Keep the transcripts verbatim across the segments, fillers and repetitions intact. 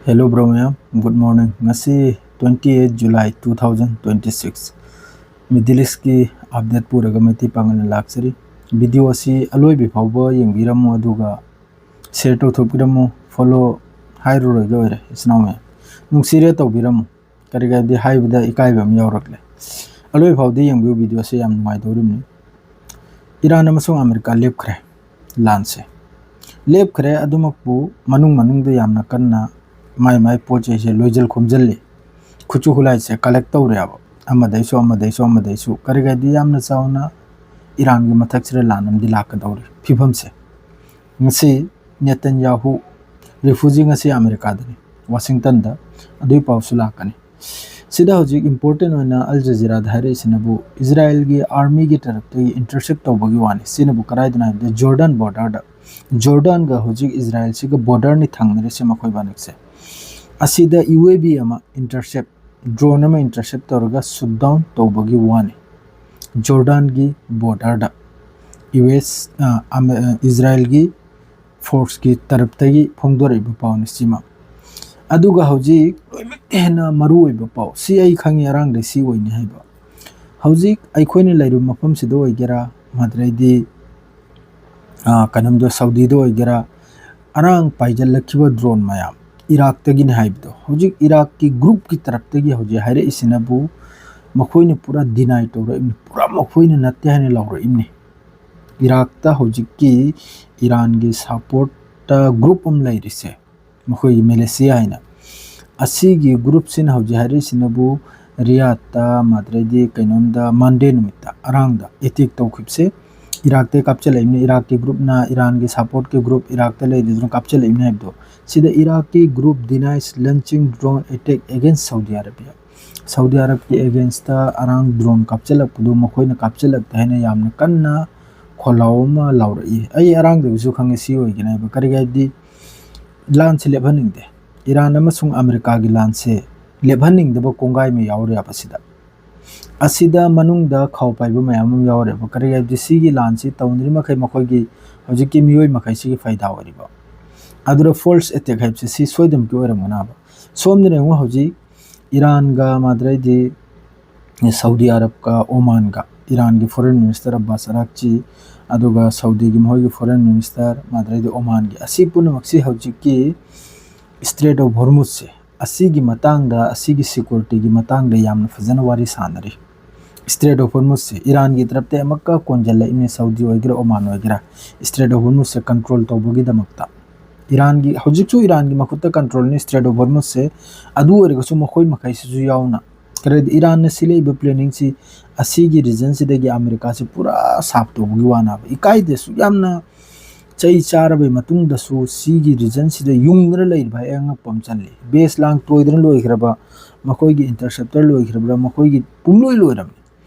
Hello bro ꯃꯌꯥꯝ, good morning. ꯉꯁꯤ twenty eight July two thousand twenty six, Middle Eastꯀꯤ update ꯄꯨꯔꯒ Meitei ꯄꯥꯉꯜꯅ ꯂꯥꯛꯆꯔꯤ꯫ Video ꯑꯁꯤ ꯑꯂꯣꯏꯕꯤ ꯐꯥꯎꯕ ꯌꯦꯡꯕꯤꯔꯝꯃꯨ, ꯑꯗꯨꯒ share ꯇꯧꯊꯣꯛꯄꯤꯔꯝꯃꯨ, follow ꯍꯥꯏꯔꯨꯔꯣꯏꯒꯦ ꯑꯣꯏꯔꯦ ꯏꯆꯤꯟ ꯏꯅꯥꯎ ꯃꯌꯥꯝ, ꯅꯨꯡꯁꯤꯔꯦ ꯇꯧꯕꯤꯔꯝꯃꯨ꯫ ꯀꯔꯤꯒꯤꯗꯤ ꯍꯥꯏꯕꯗ ꯏꯀꯥꯏꯕ ꯑꯃ ꯌꯥꯎꯔꯛꯂꯦ꯫ ꯑꯂꯣꯏ ꯐꯥꯎꯗꯤ ꯌꯦꯡꯕꯤꯌꯨ, video ꯁꯦ ꯌꯥꯝ ꯅꯨꯡꯉꯥꯏꯗꯧꯔꯤꯕꯅꯤ꯫ ꯏꯔꯥꯟ ꯑꯃꯁꯨꯡ ꯑꯃꯦꯔꯤꯀꯥ ꯂꯦꯞꯈ꯭ꯔꯦ ꯂꯥꯟꯁꯦ꯫ ꯂꯦꯞꯈ꯭ꯔꯦ, ꯑꯗꯨꯃꯛꯄꯨ ꯃꯅꯨꯡ ꯃꯅꯨꯡꯗ ꯌꯥꯝꯅ ꯀꯟꯅ ꯃꯥꯏ ꯃꯥꯏ ꯄꯣꯠ ꯆꯩꯁꯦ ꯂꯣꯏꯖꯤꯜ ꯈꯣꯝꯖꯤꯜꯂꯤ꯫ ꯈꯨꯠꯁꯨ ꯈꯨꯠꯂꯥꯏꯁꯦ collect ꯇꯧꯔꯦꯕ, ꯑꯃꯗꯩꯁꯨ ꯑꯃꯗꯩꯁꯨ ꯑꯃꯗꯩꯁꯨ꯫ ꯀꯔꯤꯒꯤꯗꯤ ꯌꯥꯝꯅ ꯆꯥꯎꯅ ꯏꯔꯥꯟꯒꯤ ꯃꯊꯛꯁꯤꯗ ꯂꯥꯟ ꯑꯃꯗꯤ ꯂꯥꯛꯀꯗꯧꯔꯤ ꯐꯤꯕꯝꯁꯦ꯫ ꯉꯁꯤ ꯅꯦꯇꯟꯌꯥꯍꯨ refugee ꯉꯁꯤ ꯑꯃꯦꯔꯤꯀꯥꯗꯅꯤ, ꯋꯥꯁꯤꯡꯇꯟꯗ꯫ ꯑꯗꯨꯏ ꯄꯥꯎꯁꯨ ꯂꯥꯛꯀꯅꯤ꯫ ꯁꯤꯗ ꯍꯧꯖꯤꯛ important ꯑꯣꯏꯅ ꯑꯜ ꯖꯖꯤꯔꯥꯗ ꯍꯥꯏꯔꯛꯏꯁꯤꯅꯕꯨ ꯏꯖꯔꯥꯏꯜꯒꯤ army ꯒꯤ ꯇꯔꯞꯇꯒꯤ intercept ꯇꯧꯕꯒꯤ ꯋꯥꯅꯤ꯫ ꯁꯤꯅꯕꯨ ꯀꯗꯥꯏꯗꯅꯣ ꯍꯥꯏꯕꯗ ꯖꯣꯔꯗꯥꯟ border ꯗ, ꯖꯣꯔꯗꯥꯟꯒ ꯍꯧꯖꯤꯛ ꯏꯖꯔꯥꯏꯜꯁꯤꯒ border ꯅꯤ ꯊꯪꯅꯔꯤꯁꯦ ꯃꯈꯣꯏ ꯕꯥꯅꯤꯁꯦ꯫ ꯑꯁꯤꯗ U A V ꯑꯃ intercept, drone ꯑꯃ intercept ꯇꯧꯔꯒ shoot down ꯇꯧꯕꯒꯤ ꯋꯥꯅꯤ꯫ ꯖꯣꯔꯗꯥꯟꯒꯤ border ꯗ U S, ꯑ, ꯑꯃ-, ꯑ, ꯏꯖꯔꯥꯏꯜꯒꯤ force ꯀꯤ ꯇꯔꯞꯇꯒꯤ ꯐꯣꯡꯗꯣꯔꯛꯏꯕ ꯄꯥꯎꯅꯤ ꯁꯤꯃ꯫ ꯑꯗꯨꯒ ꯍꯧꯖꯤꯛ ꯂꯣꯏꯅꯃꯛꯇ ꯍꯦꯟꯅ ꯃꯔꯨ ꯑꯣꯏꯕ ꯄꯥꯎ, ꯁꯤ ꯑꯩ ꯈꯪꯉꯤ ꯑꯔꯥꯡꯗꯩ ꯁꯤ ꯑꯣꯏꯅꯤ ꯍꯥꯏꯕ꯫ ꯍꯧꯖꯤꯛ ꯑꯩꯈꯣꯏꯅ ꯂꯩꯔꯤꯕ ꯃꯐꯝꯁꯤꯗ ꯑꯣꯏꯒꯦꯔꯥ, ꯑꯗꯩꯗꯤ, ꯑ, ꯀꯩꯅꯣꯝꯗ ꯁꯥꯎꯗꯤꯗ ꯑꯣꯏꯒꯦꯔꯥ, ꯑꯔꯥꯡ ꯄꯥꯏꯖꯜꯂꯛꯈꯤꯕ drone ꯃꯌꯥꯝ ꯏꯔꯥꯛꯇꯒꯤꯅꯤ ꯍꯥꯏꯕꯗꯣ, ꯍꯧꯖꯤꯛ ꯏꯔꯥꯛꯀꯤ group ꯀꯤ ꯇꯔꯞꯇꯒꯤ ꯍꯧꯖꯤꯛ ꯍꯥꯏꯔꯛꯏꯁꯤꯅꯕꯨ ꯃꯈꯣꯏꯅ ꯄꯨꯔꯥ deny ꯇꯧꯔꯛꯏꯕꯅꯤ, ꯄꯨꯔꯥ ꯃꯈꯣꯏꯅ ꯅꯠꯇꯦ ꯍꯥꯏꯅ ꯂꯥꯎꯔꯛꯏꯕꯅꯤ꯫ ꯏꯔꯥꯛꯇ ꯍꯧꯖꯤꯛꯀꯤ ꯏꯔꯥꯟꯒꯤ support ꯇ group ꯑꯃ ꯂꯩꯔꯤꯁꯦ, ꯃꯈꯣꯏꯒꯤ ꯃꯦꯂꯦꯁꯤꯌꯥ ꯍꯥꯏꯅ, ꯑꯁꯤꯒꯤ group ꯁꯤꯅ ꯍꯧꯖꯤꯛ ꯍꯥꯏꯔꯛꯏꯁꯤꯅꯕꯨ ꯔꯤꯌꯥꯗꯇ, ꯑꯗꯩꯗꯤ ꯀꯩꯅꯣꯝꯗ, Monday ꯅꯨꯃꯤꯠꯇ ꯑꯔꯥꯡꯗ attack ꯇꯧꯈꯤꯕꯁꯦ ꯏꯔꯥꯛꯇꯒꯤ ꯀꯥꯞꯆꯜꯂꯛꯏꯕꯅꯤ꯫ ꯏꯔꯥꯛꯀꯤ group ꯅ ꯏꯔꯥꯟꯒꯤ support ꯀꯤ group ꯏꯔꯥꯛꯇ ꯂꯩꯗꯨꯅ ꯀꯥꯞꯆꯜꯂꯛꯏꯕꯅꯤ ꯍꯥꯏꯕꯗꯣ꯫ ꯁꯤꯗ ꯏꯔꯥꯛꯀꯤ group denies launching drone attack against Saudi Arabia꯫ Saudi ꯑꯔꯕꯀꯤ against ꯇ ꯑꯔꯥꯡ drone ꯀꯥꯞꯆꯜꯂꯛꯄꯗꯨ ꯃꯈꯣꯏꯅ ꯀꯥꯞꯆꯜꯂꯛꯇꯦ ꯍꯥꯏꯅ ꯌꯥꯝꯅ ꯀꯟꯅ ꯈꯣꯜꯂꯥꯎ ꯑꯃ ꯂꯥꯎꯔꯛꯏ꯫ ꯑꯩ ꯑꯔꯥꯡꯗꯒꯤꯁꯨ ꯈꯪꯉꯦ ꯁꯤ ꯑꯣꯏꯒꯅꯤ ꯍꯥꯏꯕ꯫ ꯀꯔꯤꯒꯤ ꯍꯥꯏꯕꯗꯤ ꯂꯥꯟꯁꯦ ꯂꯦꯞꯍꯟꯅꯤꯡꯗꯦ꯫ ꯏꯔꯥꯟ ꯑꯃꯁꯨꯡ ꯑꯃꯦꯔꯤꯀꯥꯒꯤ ꯂꯥꯟꯁꯦ ꯂꯦꯞꯍꯟꯅꯤꯡꯗꯕ ꯀꯣꯡꯒꯥꯏ ꯑꯃ ꯌꯥꯎꯔꯦꯕ ꯁꯤꯗ꯫ ꯑꯁꯤꯗ ꯃꯅꯨꯡꯗ ꯈꯥꯎ ꯄꯥꯏꯕ ꯃꯌꯥꯝ ꯑꯃ ꯌꯥꯎꯔꯦꯕ꯫ ꯀꯔꯤꯒꯤ ꯍꯥꯏꯕꯗꯤ ꯁꯤꯒꯤ ꯂꯥꯟꯁꯤ ꯇꯧꯅꯔꯤ ꯃꯈꯩ ꯃꯈꯣꯏꯒꯤ ꯍꯧꯖꯤꯛꯀꯤ ꯃꯤꯑꯣꯏ ꯃꯈꯩꯁꯤꯒꯤ ꯐꯥꯏꯗꯥ ꯑꯣꯏꯔꯤꯕ꯫ ꯑꯗꯨꯗ ꯐꯣꯔꯁ ꯑꯦꯇꯦꯛ ꯍꯥꯏꯕꯁꯦ ꯁꯤ ꯁꯣꯏꯗꯅꯃꯛꯀꯤ ꯑꯣꯏꯔꯝꯒꯅꯕ꯫ ꯁꯣꯝꯗꯅ ꯌꯦꯡꯉꯨ, ꯍꯧꯖꯤꯛ ꯏꯔꯥꯟꯒ, ꯃꯥꯗ꯭ꯔꯩꯗꯤ ꯁꯥꯎꯗꯤ ꯑꯔꯕꯀ ꯑꯣꯃꯥꯟꯒ, ꯏꯔꯥꯟꯒꯤ ꯐꯣꯔꯦꯟ ꯃꯤꯅꯤꯁꯇꯔ ꯑꯕꯥꯁ ꯑꯔꯥꯛꯆꯤ, ꯑꯗꯨꯒ ꯁꯥꯎꯗꯤꯒꯤ ꯃꯈꯣꯏꯒꯤ ꯐꯣꯔꯦꯟ ꯃꯤꯅꯤꯁꯇꯔ, ꯃꯥꯗ꯭ꯔꯩꯗꯤ ꯑꯣꯃꯥꯟꯒꯤ, ꯑꯁꯤ ꯄꯨꯝꯅꯃꯛꯁꯤ ꯍꯧꯖꯤꯛꯀꯤ ꯏꯁꯇ꯭ꯔꯦꯠ ꯑꯣꯐ ꯍꯣꯔꯃꯨꯖꯁꯦ, ꯑꯁꯤꯒꯤ ꯃꯇꯥꯡꯗ, ꯑꯁꯤꯒꯤ ꯁꯤꯀ꯭ꯌꯨꯔꯤꯇꯤꯒꯤ ꯃꯇꯥꯡꯗ ꯌꯥꯝꯅ ꯐꯖꯅ ꯋꯥꯔꯤ ꯁꯥꯟꯅꯔꯤ꯫ ꯏꯁꯇ꯭ꯔꯦꯠ ꯑꯣꯐ ꯍꯣꯔꯃꯨꯖꯁꯦ ꯏꯔꯥꯟꯒꯤ ꯇꯔꯞꯇ ꯑꯃꯨꯛꯀ ꯀꯣꯟꯁꯤꯜꯂꯛꯏꯅꯦ, ꯁꯥꯎꯗꯤ ꯑꯣꯏꯒꯦꯔꯥ ꯑꯣꯃꯥꯟ ꯑꯣꯏꯒꯦꯔꯥ, ꯏꯁꯇ꯭ꯔꯦꯠ ꯑꯣꯐ ꯍꯣꯔꯃꯨꯖꯁꯦ ꯀꯟꯇ꯭ꯔꯣꯜ ꯇꯧꯕꯒꯤꯗꯃꯛꯇ꯫ ꯏꯔꯥꯟꯒꯤ, ꯍꯧꯖꯤꯛꯁꯨ ꯏꯔꯥꯟꯒꯤ ꯃꯈꯨꯠꯇ ꯀꯟꯇ꯭ꯔꯣꯜꯅꯤ ꯏꯁꯇ꯭ꯔꯦꯠ ꯑꯣꯐ ꯍꯣꯔꯃꯨꯖꯁꯦ, ꯑꯗꯨ ꯑꯣꯏꯔꯒꯁꯨ ꯃꯈꯣꯏ ꯃꯈꯩꯁꯤꯁꯨ ꯌꯥꯎꯅ꯫ ꯀꯔꯤꯗꯤ ꯏꯔꯥꯟꯅ ꯁꯤꯜꯂꯛꯏꯕ ꯄ꯭ꯂꯦꯅꯤꯡꯁꯤ, ꯑꯁꯤꯒꯤ ꯔꯤꯖꯟꯁꯤꯗꯒꯤ ꯑꯃꯦꯔꯤꯀꯥꯁꯤ ꯄꯨꯔꯥ ꯁꯥꯞ ꯇꯧꯕꯒꯤ ꯋꯥꯅꯦꯕ꯫ ꯏꯀꯥꯏꯗꯦ, ꯑꯁꯨꯛ ꯌꯥꯝꯅ ꯆꯩ ꯆꯥꯔꯕꯩ ꯃꯇꯨꯡꯗꯁꯨ ꯁꯤꯒꯤ ꯔꯤꯖꯟꯁꯤꯗ ꯌꯨꯡꯗꯅ ꯂꯩꯔꯤꯕ ꯍꯥꯏ ꯑꯉꯛꯄ ꯑꯃ ꯆꯜꯂꯤ꯫ ꯕꯦꯁ ꯂꯥꯡ ꯇꯣꯏꯗꯅ ꯂꯣꯏꯈ꯭ꯔꯕ, ꯃꯈꯣꯏꯒꯤ ꯏꯟꯇꯔꯁꯦꯞꯇꯔ ꯂꯣꯏꯈ꯭ꯔꯕ꯭ꯔꯥ, ꯃꯈꯣꯏꯒꯤ ꯄꯨꯝꯂꯣꯏ ꯂꯣꯏꯔꯕꯅꯤ,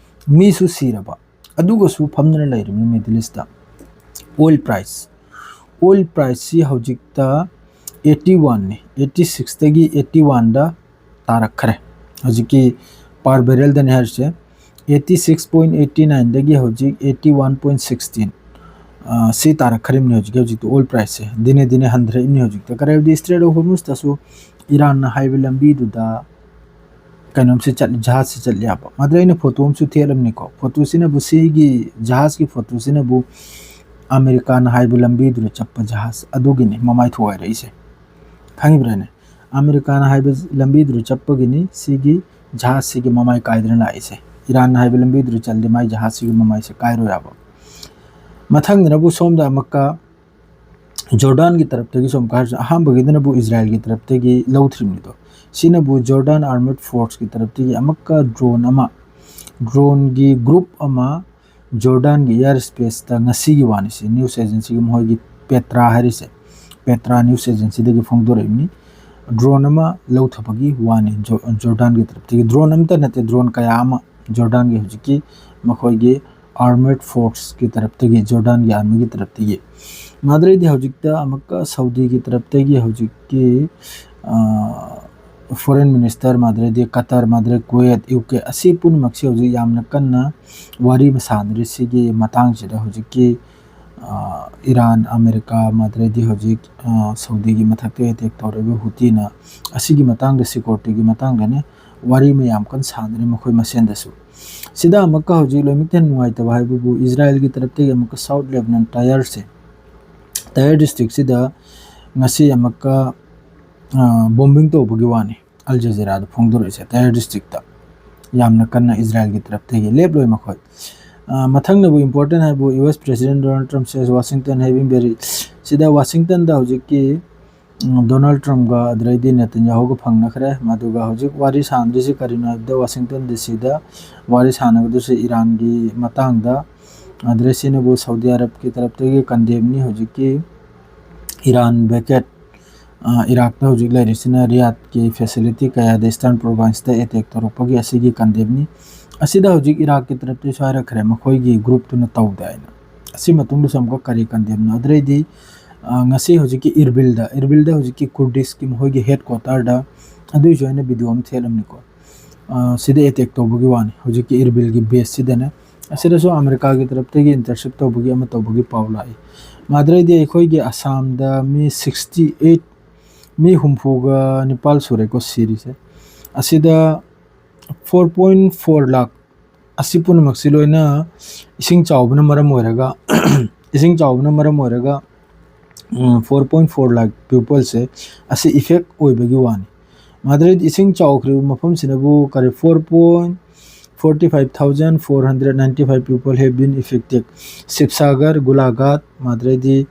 ꯃꯤꯁꯨ ꯁꯤꯔꯕ, ꯑꯗꯨꯒꯁꯨ ꯐꯝꯗꯅ ꯂꯩꯔꯤꯕꯅꯤ middle east. Oil price, oil ꯄ꯭ꯔꯥꯏꯁꯁꯤ ꯍꯧꯖꯤꯛꯇ ꯑꯩꯠꯇꯤ ꯋꯥꯟꯅꯤ, ꯑꯩꯠꯇꯤ ꯁꯤꯛꯁꯇꯒꯤ ꯑꯩꯠꯇꯤ ꯋꯥꯟꯗ ꯇꯥꯔꯛꯈ꯭ꯔꯦ꯫ ꯍꯧꯖꯤꯛꯀꯤ ꯄꯥꯔ ꯕꯦꯔꯦꯜꯗꯅꯤ ꯍꯥꯏꯔꯤꯁꯦ, ꯑꯩꯠꯇꯤ ꯁꯤꯛꯁ ꯄꯣꯏꯟ ꯑꯩꯠꯇꯤ ꯅꯥꯏꯟꯗꯒꯤ ꯍꯧꯖꯤꯛ ꯑꯩꯠꯇꯤ ꯋꯥꯟ ꯄꯣꯏꯟ ꯁꯤꯛꯁꯇꯤꯟ, ꯁꯤ ꯇꯥꯔꯛꯈ꯭ꯔꯤꯕꯅꯤ ꯍꯧꯖꯤꯛ ꯍꯧꯖꯤꯛꯇꯤ ꯑꯣꯏꯜ ꯄ꯭ꯔꯥꯏꯁꯁꯦ꯫ ꯗꯤꯅꯦ ꯗꯤꯅꯦ ꯍꯟꯊꯔꯛꯏꯕꯅꯤ ꯍꯧꯖꯤꯛꯇ꯫ ꯀꯔꯤꯒꯤꯅꯣꯗꯤ ꯏꯁꯇ꯭ꯔꯦꯠ ꯑꯣꯐ ꯍꯣꯔꯃꯨꯖꯇꯁꯨ ꯏꯔꯥꯟꯅ ꯍꯥꯏꯕ ꯂꯝꯕꯤꯗꯨꯗ ꯀꯩꯅꯣꯝꯁꯤ ꯆꯠꯂꯤ, ꯖꯍꯥꯖꯁꯤ ꯆꯠꯂꯤ ꯍꯥꯏꯕ꯫ ꯃꯗꯨꯗ ꯑꯩꯅ ꯐꯣꯇꯣ ꯑꯃꯁꯨ ꯊꯦꯠꯂꯝꯅꯤꯀꯣ꯫ ꯐꯣꯇꯣꯁꯤꯅꯕꯨ, ꯁꯤꯒꯤ ꯖꯍꯥꯖꯀꯤ ꯐꯣꯇꯣꯁꯤꯅꯕꯨ ꯑꯃꯦꯔꯤꯀꯥꯅ ꯍꯥꯏꯕ ꯂꯝꯕꯤꯗꯨꯗ ꯆꯠꯄ ꯖꯍꯥꯖ ꯑꯗꯨꯒꯤꯅꯤ ꯃꯃꯥꯏ ꯊꯨꯒꯥꯏꯔꯛꯏꯁꯦ꯫ ꯈꯪꯉꯤꯕ꯭ꯔꯥꯅꯦ? ꯑꯃꯦꯔꯤꯀꯥꯅ ꯍꯥꯏꯕ ꯂꯝꯕꯤꯗꯨꯗ ꯆꯠꯄꯒꯤꯅꯤ ꯁꯤꯒꯤ ꯖꯍꯥꯖꯁꯤꯒꯤ ꯃꯃꯥꯏ ꯀꯥꯏꯗꯅ ꯂꯥꯛꯏꯁꯦ꯫ ꯏꯔꯥꯟꯅ ꯍꯥꯏꯕ ꯂꯝꯕꯤꯗꯨꯗ ꯆꯠꯂꯗꯤ ꯃꯥꯏ ꯖꯍꯥꯖꯁꯤꯒꯤ ꯃꯃꯥꯏꯁꯦ ꯀꯥꯏꯔꯣꯏ ꯍꯥꯏꯕ꯫ ꯃꯊꯪꯗꯅꯕꯨ ꯁꯣꯝꯗ ꯑꯃꯨꯛꯀ ꯖꯣꯔꯗꯥꯟꯒꯤ ꯇꯔꯞꯇꯒꯤ ꯁꯣꯝ ꯀꯥꯏꯔꯁꯨ, ꯑꯍꯥꯟꯕꯒꯤꯗꯨꯅꯕꯨ ꯏꯖꯔꯥꯏꯜꯒꯤ ꯇꯔꯞꯇꯒꯤ ꯂꯧꯊ꯭ꯔꯤꯕꯅꯤꯗꯣ꯫ ꯁꯤꯅꯕꯨ ꯖꯣꯔꯗꯥꯟ ꯑꯥꯔꯃꯦꯗ ꯐꯣꯔꯁꯀꯤ ꯇꯔꯞꯇꯒꯤ ꯑꯃꯨꯛꯀ ꯗ꯭ꯔꯣꯟ ꯑꯃ, ꯗ꯭ꯔꯣꯟꯒꯤ ꯒ꯭ꯔꯨꯞ ꯑꯃ ꯖꯣꯔꯗꯥꯟꯒꯤ ꯏꯌꯥꯔ ꯏꯁꯄꯦꯁꯇ ꯉꯁꯤꯒꯤ ꯋꯥꯅꯤ꯫ ꯁꯤ ꯅ꯭ꯌꯨꯁ ꯑꯦꯖꯦꯟꯁꯤꯒꯤ ꯃꯈꯣꯏꯒꯤ ꯄꯦꯇ꯭ꯔꯥ ꯍꯥꯏꯔꯤꯁꯦ, ꯄꯦꯇ꯭ꯔꯥ ꯅ꯭ꯌꯨꯁ ꯑꯦꯖꯦꯟꯁꯤꯗꯒꯤ ꯐꯣꯡꯗꯣꯔꯛꯏꯕꯅꯤ꯫ ꯗ꯭ꯔꯣꯟ ꯑꯃ ꯂꯧꯊꯕꯒꯤ ꯋꯥꯅꯤ ꯖꯣ-, ꯖꯣꯔꯗꯥꯟꯒꯤ ꯇꯔꯞꯇꯒꯤ꯫ ꯗ꯭ꯔꯣꯟ ꯑꯃꯇ ꯅꯠꯇꯦ, ꯗ꯭ꯔꯣꯟ ꯀꯌꯥ ꯑꯃ ꯖꯣꯔꯗꯥꯟꯒꯤ ꯍꯧꯖꯤꯛꯀꯤ ꯃꯈꯣꯏꯒꯤ ꯑꯥꯔꯃꯦꯗ ꯐꯣꯔꯁꯀꯤ ꯇꯔꯞꯇꯒꯤ, ꯖꯣꯔꯗꯥꯟꯒꯤ ꯑꯥꯔꯃꯤꯒꯤ ꯇꯔꯞꯇꯒꯤ꯫ ꯃꯥꯗ꯭ꯔꯩꯗꯤ ꯍꯧꯖꯤꯛꯇ ꯑꯃꯨꯛꯀ ꯁꯥꯎꯗꯤꯒꯤ ꯇꯔꯞꯇꯒꯤ ꯍꯧꯖꯤꯛꯀꯤ, ꯑ, ꯐꯣꯔꯦꯟ ꯃꯤꯅꯤꯁꯇꯔ, ꯃꯥꯗ꯭ꯔꯩꯗꯤ ꯀꯇꯔ, ꯃꯥꯗ꯭ꯔꯩ ꯀꯨꯋꯦꯠ, ꯌꯨ ꯀꯦ, ꯑꯁꯤ ꯄꯨꯝꯅꯃꯛꯁꯤ ꯍꯧꯖꯤꯛ ꯌꯥꯝꯅ ꯀꯟꯅ ꯋꯥꯔꯤ ꯑꯃ ꯁꯥꯟꯅꯔꯤ ꯁꯤꯒꯤ ꯃꯇꯥꯡꯁꯤꯗ꯫ ꯍꯧꯖꯤꯛꯀꯤ, ꯏꯔꯥꯟ, ꯑꯃꯦꯔꯤꯀꯥ, ꯃꯗ꯭ꯔꯩꯗꯤ ꯍꯧꯖꯤꯛ ꯁꯥꯎꯗꯤꯒꯤ ꯃꯊꯛꯇ ꯑꯦꯇꯦꯛ ꯇꯧꯔꯤꯕ ꯍꯨꯇꯤꯅ, ꯑꯁꯤꯒꯤ ꯃꯇꯥꯡꯗ, ꯁꯤꯀ꯭ꯌꯣꯔꯤꯇꯤꯒꯤ ꯃꯇꯥꯡꯗꯅꯦ ꯋꯥꯔꯤ ꯃꯌꯥꯝ ꯀꯟꯅ ꯁꯥꯟꯅꯔꯤ ꯃꯈꯣꯏ ꯃꯁꯦꯟꯗꯁꯨ꯫ ꯁꯤꯗ ꯑꯃꯨꯛꯀ ꯍꯧꯖꯤꯛ ꯂꯣꯏꯅꯃꯛꯇ ꯍꯦꯟꯅ ꯅꯨꯡꯉꯥꯏꯇꯕ ꯍꯥꯏꯕꯕꯨ ꯏꯖꯔꯥꯏꯜꯒꯤ ꯇꯔꯞꯇꯒꯤ ꯑꯃꯨꯛꯀ ꯁꯥꯎꯠ ꯂꯦꯕꯅꯟ ꯇꯥꯌꯔꯁꯦ, ꯇꯥꯌꯔ ꯗꯤꯁꯇ꯭ꯔꯤꯛꯁꯤꯗ ꯉꯁꯤ ꯑꯃꯨꯛꯀ ꯕꯣꯝꯕꯤꯡ ꯇꯧꯕꯒꯤ ꯋꯥꯅꯤ꯫ ꯑꯜ ꯖꯖꯤꯔꯥꯗ ꯐꯣꯡꯗꯣꯔꯛꯏꯁꯦ ꯇꯥꯌꯔ ꯗꯤꯁꯇ꯭ꯔꯤꯛꯇ ꯌꯥꯝꯅ ꯀꯟꯅ ꯏꯖꯔꯥꯏꯜꯒꯤ ꯇꯔꯞꯇꯒꯤ ꯂꯦꯞꯂꯣꯏ ꯃꯈꯣꯏ꯫ ꯃꯊꯪꯅꯕꯨ ꯏꯝꯄꯣꯔꯇꯦꯟ ꯍꯥꯏꯕꯨ ꯌꯨ ꯑꯦꯁ ꯄ꯭ꯔꯦꯁꯤꯗꯦꯟ ꯗꯣꯅꯥꯜꯗ ꯇ꯭ꯔꯝꯞꯁꯦ ꯋꯥꯁꯤꯡꯇꯟ ꯍꯦꯚꯤꯡ ꯕꯦꯔꯤ ꯁꯤꯗ ꯋꯥꯁꯤꯡꯇꯟꯗ ꯍꯧꯖꯤꯛꯀꯤ ꯗꯣꯅꯥꯜꯗ ꯇ꯭ꯔꯝꯞꯒ ꯑꯗꯨꯗꯩꯗꯤ ꯅꯦꯇꯟꯌꯥꯍꯨꯒ ꯐꯪꯅꯈ꯭ꯔꯦ꯫ ꯃꯗꯨꯒ ꯍꯧꯖꯤꯛ ꯋꯥꯔꯤ ꯁꯥꯟꯅꯗ꯭ꯔꯤꯁꯤ ꯀꯔꯤꯅꯣ ꯍꯥꯏꯕꯗ ꯋꯥꯁꯤꯡꯇꯟ ꯗꯤ ꯁꯤꯗ ꯋꯥꯔꯤ ꯁꯥꯟꯅꯒꯗꯣꯏꯁꯤ ꯏꯔꯥꯟꯒꯤ ꯃꯇꯥꯡꯗ꯫ ꯑꯗꯨꯗꯩ ꯁꯤꯅꯕꯨ ꯁꯥꯎꯗꯤ ꯑꯔꯕꯀꯤ ꯇꯔꯞꯇꯒꯤ ꯀꯟꯗꯦꯝꯅꯤ ꯍꯧꯖꯤꯛꯀꯤ ꯏꯔꯥꯟ ꯕꯦꯀꯦꯠ ꯏꯔꯥꯛꯇ ꯍꯧꯖꯤꯛ ꯂꯩꯔꯤꯁꯤꯅ ꯔꯤꯌꯥꯗꯀꯤ ꯐꯦꯁꯤꯂꯤꯇꯤ ꯀꯌꯥꯗ ꯏꯁꯇꯔꯟ ꯄ꯭ꯔꯣꯚꯤꯟꯁꯇ ꯑꯦꯇꯦꯛ ꯇꯧꯔꯛꯄꯒꯤ ꯑꯁꯤꯒꯤ ꯀꯟꯗꯦꯝꯅꯤ꯫ ꯑꯁꯤꯗ ꯍꯧꯖꯤꯛ ꯏꯔꯥꯛꯀꯤ ꯇꯔꯞꯇꯁꯨ ꯍꯥꯏꯔꯛꯈ꯭ꯔꯦ ꯃꯈꯣꯏꯒꯤ ꯒ꯭ꯔꯨꯞꯇꯨꯅ ꯇꯧꯗꯦ ꯍꯥꯏꯅ꯫ ꯑꯁꯤ ꯃꯇꯨꯡꯗꯁꯨ ꯑꯃꯨꯛꯀ ꯀꯔꯤ ꯀꯟꯗꯦꯝꯅꯣ? ꯑꯗꯨꯗꯩꯗꯤ ꯉꯁꯤ ꯍꯧꯖꯤꯛꯀꯤ ꯏꯔꯕꯤꯜꯗ ꯏꯔꯕꯤꯜꯗ ꯍꯧꯖꯤꯛꯀꯤ ꯀꯨꯔꯗꯤꯁꯀꯤ ꯃꯈꯣꯏꯒꯤ ꯍꯦꯗ ꯀ꯭ꯋꯥꯇꯔꯗ ꯑꯗꯨꯏꯁꯨ ꯑꯩꯅ ꯚꯤꯗꯤꯑꯣ ꯑꯃ ꯊꯦꯠꯂꯝꯅꯤꯀꯣ꯫ ꯁꯤꯗ ꯑꯦꯇꯦꯛ ꯇꯧꯕꯒꯤ ꯋꯥꯅꯤ ꯍꯧꯖꯤꯛꯀꯤ ꯏꯔꯕꯤꯜꯒꯤ ꯕꯦꯁꯁꯤꯗꯅꯦ꯫ ꯑꯁꯤꯗꯁꯨ ꯑꯃꯦꯔꯤꯀꯥꯒꯤ ꯇꯔꯞꯇꯒꯤ ꯏꯟꯇꯔꯁꯦꯞ ꯇꯧꯕꯒꯤ ꯑꯃ ꯇꯧꯕꯒꯤ ꯄꯥꯎ ꯂꯥꯛꯏ꯫ ꯃꯥꯗ꯭ꯔꯩꯗꯤ ꯑꯩꯈꯣꯏꯒꯤ ꯑꯁꯥꯝꯗ ꯃꯤ ꯁꯤꯛꯁꯇꯤ ꯑꯩꯠ ꯃꯤ ꯍꯨꯝꯐꯨꯒ ꯅꯤꯄꯥꯜ ꯁꯨꯔꯦꯀꯣ ꯁꯤꯔꯤꯁꯦ꯫ ꯑꯁꯤꯗ ꯐꯣꯔ ꯄꯣꯏꯟ ꯐꯣꯔ ꯂꯥꯛ ꯑꯁꯤ ꯄꯨꯝꯅꯃꯛꯁꯤ ꯂꯣꯏꯅ ꯏꯁꯤꯡ ꯆꯥꯎꯕꯅ ꯃꯔꯝ ꯑꯣꯏꯔꯒ ꯏꯁꯤꯡ ꯆꯥꯎꯕꯅ ꯃꯔꯝ ꯑꯣꯏꯔꯒ ꯐꯣꯔ ꯄꯣꯏꯟ ꯐꯣꯔ ꯂꯥꯛ ꯄꯤꯄꯜꯁꯦ ꯑꯁꯤ ꯏꯐꯦꯛ ꯑꯣꯏꯕꯒꯤ ꯋꯥꯅꯤ꯫ ꯃꯥꯗ꯭ꯔꯩꯗ ꯏꯁꯤꯡ ꯆꯥꯎꯈ꯭ꯔꯤꯕ ꯃꯐꯝꯁꯤꯅꯕꯨ ꯀꯔꯤ four point forty five thousand four hundred ninety five people have been affected. Sibsagar, Golaghat, ꯃꯥꯗ꯭ꯔꯩꯗꯤ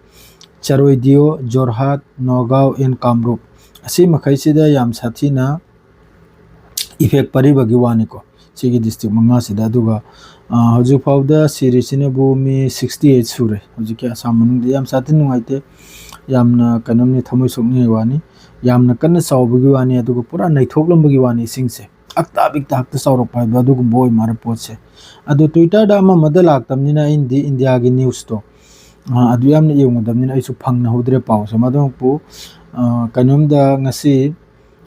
ꯆꯔꯣꯏꯗꯤꯌꯣ, ꯖꯣꯔꯍꯥꯠ, ꯅꯣꯒꯥꯎ and ꯀꯥꯝꯔꯨꯞ ꯑꯁꯤ ꯃꯈꯩꯁꯤꯗ ꯌꯥꯝ ꯁꯥꯊꯤꯅ ꯏꯐꯦꯛ ꯄꯔꯤꯕꯒꯤ ꯋꯥꯅꯤꯀꯣ ꯁꯤꯒꯤ ꯗꯤꯁꯇ꯭ꯔꯤꯛ ꯃꯉꯥꯁꯤꯗ꯫ ꯑꯗꯨꯒ ꯍꯧꯖꯤꯛ ꯐꯥꯎꯗ ꯁꯤꯔꯤꯁꯤꯅꯕꯨ ꯃꯤ ꯁꯤꯛꯁꯇꯤ ꯑꯩꯠ ꯁꯨꯔꯦ ꯍꯧꯖꯤꯛꯀꯤ ꯑꯁꯥꯝ ꯃꯅꯨꯡꯗ꯫ ꯌꯥꯝ ꯁꯥꯊꯤꯅ ꯅꯨꯡꯉꯥꯏꯇꯦ, ꯌꯥꯝꯅ ꯀꯩꯅꯣꯝꯅꯤ, ꯊꯃꯣꯏ ꯁꯣꯛꯅꯤꯡꯉꯥꯏ ꯋꯥꯅꯤ꯫ ꯌꯥꯝꯅ ꯀꯟꯅ ꯆꯥꯎꯕꯒꯤ ꯋꯥꯅꯤ, ꯑꯗꯨꯒ ꯄꯨꯔꯥ ꯅꯩꯊꯣꯛꯂꯝꯕꯒꯤ ꯋꯥꯅꯤ ꯏꯁꯤꯡꯁꯦ꯫ ꯑꯛꯇ ꯕꯤꯛꯇ ꯍꯛꯇ ꯆꯥꯎꯔꯛꯄ ꯍꯥꯏꯕ ꯑꯗꯨꯒꯨꯝꯕ ꯑꯣꯏ ꯃꯥꯜꯂꯦ ꯄꯣꯠꯁꯦ꯫ ꯑꯗꯣ ꯇ꯭ꯋꯤꯇꯔꯗ ꯑꯃ ꯑꯃꯗ ꯂꯥꯛꯇꯕꯅꯤꯅ ꯑꯩꯅꯗꯤ ꯏꯟꯗꯤꯌꯥꯒꯤ ꯅ꯭ꯌꯨꯁꯇꯣ ꯑꯗꯨ ꯌꯥꯝꯅ ꯌꯦꯡꯉꯨꯗꯕꯅꯤꯅ ꯑꯩꯁꯨ ꯐꯪꯅꯍꯧꯗ꯭ꯔꯦ ꯄꯥꯎꯁꯦ꯫ ꯃꯗꯨꯃꯛꯄꯨ ꯀꯩꯅꯣꯝꯗ ꯉꯁꯤ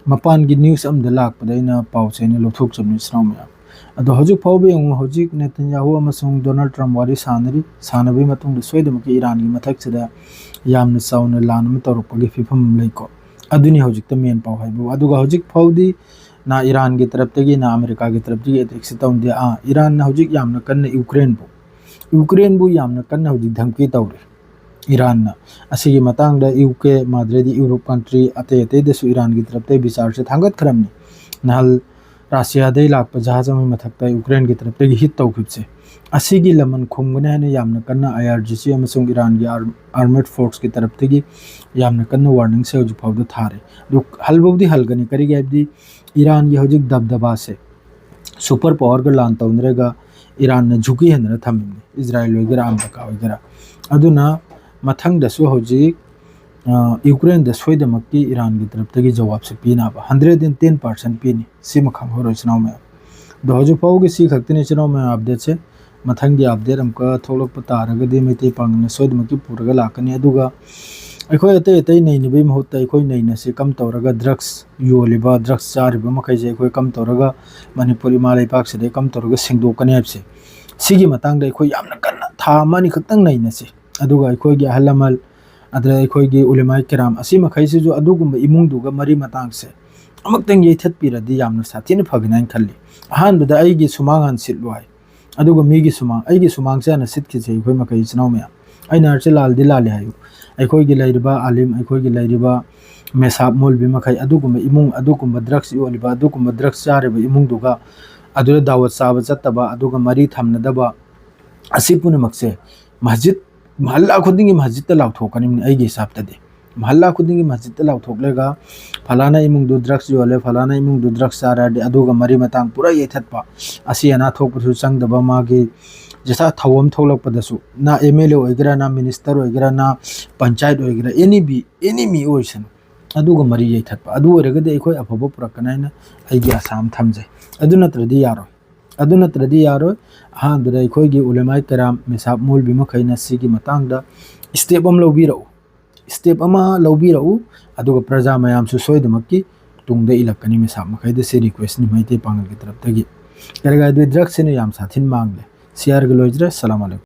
ꯃꯄꯥꯟꯒꯤ ꯅ꯭ꯌꯨꯁ ꯑꯃꯗ ꯂꯥꯛꯄꯗ ꯑꯩꯅ ꯄꯥꯎꯁꯦ ꯑꯩꯅ ꯂꯧꯊꯣꯛꯆꯕꯅꯤ ꯏꯆꯤꯟ ꯏꯅꯥꯎ ꯃꯌꯥꯝ꯫ ꯑꯗꯣ ꯍꯧꯖꯤꯛ ꯐꯥꯎꯕ ꯌꯦꯡꯉꯨ, ꯍꯧꯖꯤꯛ ꯅꯦꯇꯟꯌꯥꯍꯨ ꯑꯃꯁꯨꯡ ꯗꯣꯅꯥꯜꯗ ꯇ꯭ꯔꯝꯞ ꯋꯥꯔꯤ ꯁꯥꯟꯅꯔꯤ꯫ ꯁꯥꯟꯅꯕꯒꯤ ꯃꯇꯨꯡꯗ ꯁꯣꯏꯗꯅꯃꯛꯀꯤ ꯏꯔꯥꯟꯒꯤ ꯃꯊꯛꯁꯤꯗ ꯌꯥꯝꯅ ꯆꯥꯎꯅ ꯂꯥꯟ ꯑꯃ ꯇꯧꯔꯛꯄꯒꯤ ꯐꯤꯕꯝ ꯑꯃ ꯂꯩꯀꯣ꯫ ꯑꯗꯨꯅꯤ ꯍꯧꯖꯤꯛꯇ ꯃꯦꯟ ꯄꯥꯎ ꯍꯥꯏꯕꯨ꯫ ꯑꯗꯨꯒ ꯍꯧꯖꯤꯛ ꯐꯥꯎꯗꯤ ꯅ ꯏꯔꯥꯟꯒꯤ ꯇꯔꯞꯇꯒꯤ, ꯅ ꯑꯃꯦꯔꯤꯀꯥꯒꯤ ꯇꯔꯞꯇꯒꯤ ꯑꯦꯇꯦꯛꯁꯤ ꯇꯧꯗꯦ꯫ ꯑꯥ, ꯏꯔꯥꯟꯅ ꯍꯧꯖꯤꯛ ꯌꯥꯝꯅ ꯀꯟꯅ ꯌꯨꯀ꯭ꯔꯦꯟꯕꯨ, ꯌꯨꯀ꯭ꯔꯦꯟꯕꯨ ꯌꯥꯝꯅ ꯀꯟꯅ ꯍꯧꯖꯤꯛ ꯙꯝꯀꯤ ꯇꯧꯔꯤ꯫ ꯏꯔꯥꯟꯅ ꯑꯁꯤꯒꯤ ꯃꯇꯥꯡꯗ ꯌꯨ ꯀꯦ, ꯃꯥꯗ꯭ꯔꯦꯗꯤ ꯌꯨꯔꯣꯞ ꯀꯟꯇ꯭ꯔꯤ ꯑꯇꯩ ꯑꯇꯩꯗꯁꯨ ꯏꯔꯥꯟꯒꯤ ꯇꯔꯞꯇꯒꯤ ꯕꯤꯆꯥꯔꯁꯦ ꯊꯥꯡꯒꯠꯈ꯭ꯔꯕꯅꯤ꯫ ꯅꯍꯥꯟ ꯔꯥꯁꯤꯌꯥꯗꯩ ꯂꯥꯛꯄ ꯖꯍꯥꯖ ꯑꯃꯒꯤ ꯃꯊꯛꯇ ꯌꯨꯀ꯭ꯔꯦꯟꯒꯤ ꯇꯔꯞꯇꯒꯤ ꯍꯤꯠ ꯇꯧꯈꯤꯕꯁꯦ, ꯑꯁꯤꯒꯤ ꯂꯃꯟ ꯈꯨꯝꯒꯅꯤ ꯍꯥꯏꯅ ꯌꯥꯝꯅ ꯀꯟꯅ ꯑꯥꯏ ꯑꯥꯔ ꯖꯤ ꯁꯤ ꯑꯃꯁꯨꯡ ꯏꯔꯥꯟꯒꯤ ꯑꯥꯔ-, ꯑꯥꯔꯃꯦꯗ ꯐꯣꯔꯁꯀꯤ ꯇꯔꯞꯇꯒꯤ ꯌꯥꯝꯅ ꯀꯟꯅ ꯋꯥꯔꯅꯤꯡꯁꯦ ꯍꯧꯖꯤꯛ ꯐꯥꯎꯗ ꯊꯥꯔꯤ꯫ ꯑꯗꯨ ꯍꯜꯕꯨꯗꯤ ꯍꯜꯒꯅꯤ, ꯀꯔꯤꯒꯤ ꯍꯥꯏꯕꯗꯤ ꯏꯔꯥꯟꯒꯤ ꯍꯧꯖꯤꯛ ꯗꯕꯗꯕꯥꯁꯦ, ꯁꯨꯄꯔ ꯄꯥꯋꯔꯒ ꯂꯥꯟ ꯇꯧꯅꯔꯒ ꯏꯔꯥꯟꯅ ꯖꯨꯀꯤ ꯍꯦꯟꯗꯅ ꯊꯝꯃꯤꯕꯅꯤ, ꯏꯖꯔꯥꯌꯦꯜ ꯑꯣꯏꯒꯦꯔꯥ ꯑꯃꯦꯔꯤꯀꯥ ꯑꯣꯏꯒꯦꯔꯥ꯫ ꯑꯗꯨꯅ ꯃꯊꯪꯗꯁꯨ ꯍꯧꯖꯤꯛ, ꯑ, ꯌꯨꯀ꯭ꯔꯦꯟꯗ ꯁꯣꯏꯗꯃꯛꯀꯤ ꯏꯔꯥꯟꯒꯤ ꯇꯔꯞꯇꯒꯤ ꯖꯋꯥꯕꯁꯦ ꯄꯤꯅꯕ ꯍꯟꯗ꯭ꯔꯦꯠ ꯑꯦꯟ ꯇꯦꯟ ꯄꯥꯔꯁꯦꯟ ꯄꯤꯅꯤ꯫ ꯁꯤꯃ ꯈꯪꯍꯧꯔꯣꯏ, ꯏꯆꯤꯟ ꯏꯅꯥꯎ ꯃꯌꯥꯝ꯫ ꯑꯗꯣ ꯍꯧꯖꯤꯛ ꯐꯥꯎꯒꯤ ꯁꯤ ꯈꯛꯇꯅꯤ, ꯏꯆꯤꯟ ꯏꯅꯥꯎ ꯃꯌꯥꯝ, ꯑꯞꯗꯦꯠꯁꯦ꯫ ꯃꯊꯪꯒꯤ ꯑꯞꯗꯦꯠ ꯑꯃꯨꯛꯀ ꯊꯣꯛꯂꯛꯄ ꯇꯥꯔꯒꯗꯤ ꯃꯩꯇꯩ ꯄꯥꯡꯒꯜꯅ ꯁꯣꯏꯗꯅꯃꯛꯀꯤ ꯄꯨꯔꯒ ꯂꯥꯛꯀꯅꯤ꯫ ꯑꯗꯨꯒ ꯑꯩꯈꯣꯏ ꯑꯇꯩ ꯑꯇꯩ ꯅꯩꯅꯕꯒꯤ ꯃꯍꯨꯠꯇ ꯑꯩꯈꯣꯏ ꯅꯩꯅꯁꯤ ꯀꯝ ꯇꯧꯔꯒ ꯗ꯭ꯔꯛꯁ ꯌꯣꯜꯂꯤꯕ, ꯗ꯭ꯔꯛꯁ ꯆꯥꯔꯤꯕ ꯃꯈꯩꯁꯦ ꯑꯩꯈꯣꯏ ꯀꯝ ꯇꯧꯔꯒ ꯃꯅꯤꯄꯨꯔ ꯏꯃꯥ ꯂꯩꯕꯥꯛꯁꯤꯗꯩ ꯀꯝ ꯇꯧꯔꯒ ꯁꯦꯡꯗꯣꯛꯀꯅꯤ ꯍꯥꯏꯕꯁꯦ, ꯁꯤꯒꯤ ꯃꯇꯥꯡꯗ ꯑꯩꯈꯣꯏ ꯌꯥꯝꯅ ꯀꯟꯅ ꯊꯥ ꯑꯃ ꯑꯅꯤꯈꯛꯇꯪ ꯅꯩꯅꯁꯤ꯫ ꯑꯗꯨꯒ ꯑꯩꯈꯣꯏꯒꯤ ꯑꯍꯜ ꯂꯃꯟ, ꯑꯗ ꯑꯩꯈꯣꯏꯒꯤ ꯎꯂꯦꯃꯥꯏ ꯀꯤꯔꯥꯝ ꯑꯁꯤ ꯃꯈꯩꯁꯤꯁꯨ ꯑꯗꯨꯒꯨꯝꯕ ꯏꯃꯨꯡꯗꯨꯒ ꯃꯔꯤ ꯃꯇꯥꯡꯁꯦ ꯑꯃꯨꯛꯇꯪ ꯌꯩꯊꯠꯄꯤꯔꯗꯤ ꯌꯥꯝꯅ ꯁꯥꯊꯤꯅ ꯐꯒꯅꯤ ꯍꯥꯏꯅ ꯈꯜꯂꯤ꯫ ꯑꯍꯥꯟꯕꯗ ꯑꯩꯒꯤ ꯁꯨꯃꯥꯡ ꯍꯥꯟꯅ ꯁꯤꯠꯂꯨ ꯍꯥꯏ, ꯑꯗꯨꯒ ꯃꯤꯒꯤ ꯁꯨꯃꯥꯡ, ꯑꯩꯒꯤ ꯁꯨꯃꯥꯡꯁꯦ ꯍꯥꯟꯅ ꯁꯤꯠꯈꯤꯁꯦ ꯑꯩꯈꯣꯏ ꯃꯈꯩ ꯏꯆꯤꯟ ꯏꯅꯥꯎ ꯃꯌꯥꯝ꯫ ꯑꯩꯅ ꯍꯥꯏꯔꯤꯁꯦ ꯂꯥꯜꯗꯤ ꯂꯥꯜꯂꯦ ꯍꯥꯏꯌꯨ꯫ ꯑꯩꯈꯣꯏꯒꯤ ꯂꯩꯔꯤꯕ ꯑꯥꯂꯤꯝ, ꯑꯩꯈꯣꯏꯒꯤ ꯂꯩꯔꯤꯕ ꯃꯦꯁꯥꯞ ꯃꯣꯜꯕꯤ ꯃꯈꯩ, ꯑꯗꯨꯒꯨꯝꯕ ꯏꯃꯨꯡ, ꯑꯗꯨꯒꯨꯝꯕ ꯗ꯭ꯔꯛꯁ ꯌꯣꯜꯂꯤꯕ, ꯑꯗꯨꯒꯨꯝꯕ ꯗ꯭ꯔꯛꯁ ꯆꯥꯔꯤꯕ ꯏꯃꯨꯡꯗꯨꯒ ꯑꯗꯨꯗ ꯗꯥꯋꯠ ꯆꯥꯕ ꯆꯠꯇꯕ, ꯑꯗꯨꯒ ꯃꯔꯤ ꯊꯝꯅꯗꯕ, ꯑꯁꯤ ꯄꯨꯝꯅꯃꯛꯁꯦ ꯃꯁꯖꯤꯗ, ꯃꯍꯜꯂꯥ ꯈꯨꯗꯤꯡꯒꯤ ꯃꯁꯖꯤꯗꯇ ꯂꯥꯎꯊꯣꯛꯀꯅꯤꯕꯅꯤ ꯑꯩꯒꯤ ꯍꯤꯁꯥꯕꯇꯗꯤ꯫ ꯃꯍꯜꯂꯥ ꯈꯨꯗꯤꯡꯒꯤ ꯃꯁꯖꯤꯗꯇ ꯂꯥꯎꯊꯣꯛꯂꯒ ꯐꯂꯥꯅ ꯏꯃꯨꯡꯗꯨ ꯗ꯭ꯔꯛꯁ ꯌꯣꯜꯂꯦ, ꯐꯂꯥꯅ ꯏꯃꯨꯡꯗꯨ ꯗ꯭ꯔꯛꯁ ꯆꯥꯔꯗꯤ ꯑꯗꯨꯒ ꯃꯔꯤ ꯃꯇꯥꯡ ꯄꯨꯔꯥ ꯌꯩꯊꯠꯄ, ꯑꯁꯤ ꯑꯅꯥ ꯊꯣꯛꯄꯁꯨ ꯆꯪꯗꯕ, ꯃꯥꯒꯤ ꯖꯁꯥ ꯊꯧꯔꯝ ꯊꯣꯛꯂꯛꯄꯗꯁꯨ, ꯅ ꯑꯦꯝ ꯑꯦꯜ ꯑꯦ ꯑꯣꯏꯒꯦꯔꯥ, ꯅ ꯃꯤꯅꯤꯁꯇꯔ ꯑꯣꯏꯒꯦꯔꯥ, ꯅ ꯄꯟꯆꯥꯌꯠ ꯑꯣꯏꯒꯦꯔꯥ, ꯑꯦꯅꯤ ꯕꯤ, ꯑꯦꯅꯤ ꯃꯤ ꯑꯣꯏꯁꯅꯨ, ꯑꯗꯨꯒ ꯃꯔꯤ ꯌꯩꯊꯠꯄ꯫ ꯑꯗꯨ ꯑꯣꯏꯔꯒꯗꯤ ꯑꯩꯈꯣꯏ ꯑꯐꯕ ꯄꯨꯔꯛꯀꯅꯤ ꯍꯥꯏꯅ ꯑꯩꯒꯤ ꯑꯁꯥ ꯑꯃ ꯊꯝꯖꯩ꯫ ꯑꯗꯨ ꯅꯠꯇ꯭ꯔꯗꯤ ꯌꯥꯔꯣꯏ꯫ ꯑꯗꯨ ꯅꯠꯇ꯭ꯔꯗꯤ ꯌꯥꯔꯣꯏ꯫ ꯑꯍꯥꯟꯕꯗ ꯑꯩꯈꯣꯏꯒꯤ ꯎꯂꯦꯃꯥꯏ ꯀꯔꯥꯝ, ꯃꯤꯁꯥꯞ ꯃꯣꯜꯕꯤ ꯃꯈꯩꯅ ꯁꯤꯒꯤ ꯃꯇꯥꯡꯗ ꯁ꯭ꯇꯦꯞ ꯑꯃ ꯂꯧꯕꯤꯔꯛꯎ꯫ ꯁ꯭ꯇꯦꯞ ꯑꯃ ꯂꯧꯕꯤꯔꯛꯎ꯫ ꯑꯗꯨꯒ ꯄ꯭ꯔꯖꯥ ꯃꯌꯥꯝꯁꯨ ꯁꯣꯏꯗꯃꯛꯀꯤ ꯇꯨꯡꯗ ꯏꯜꯂꯛꯀꯅꯤ꯫ ꯃꯤꯁꯥꯞ ꯃꯈꯩꯗ ꯁꯤ ꯔꯤꯀ꯭ꯋꯦꯁꯅꯤ ꯃꯩꯇꯩ ꯄꯥꯉꯜꯒꯤ ꯇꯔꯞꯇꯒꯤ꯫ ꯌꯥꯔꯦ guys, ꯑꯗꯨꯗꯤ drug ꯁꯤꯅ ꯌꯥꯝ ꯁꯥꯊꯤꯅ ꯃꯥꯡꯂꯦ꯫ ꯁꯤꯌꯥꯔꯒ ꯂꯣꯏꯖꯔꯦ꯫ ꯁꯂꯥꯝ ꯑꯂꯩꯀꯨꯝ꯫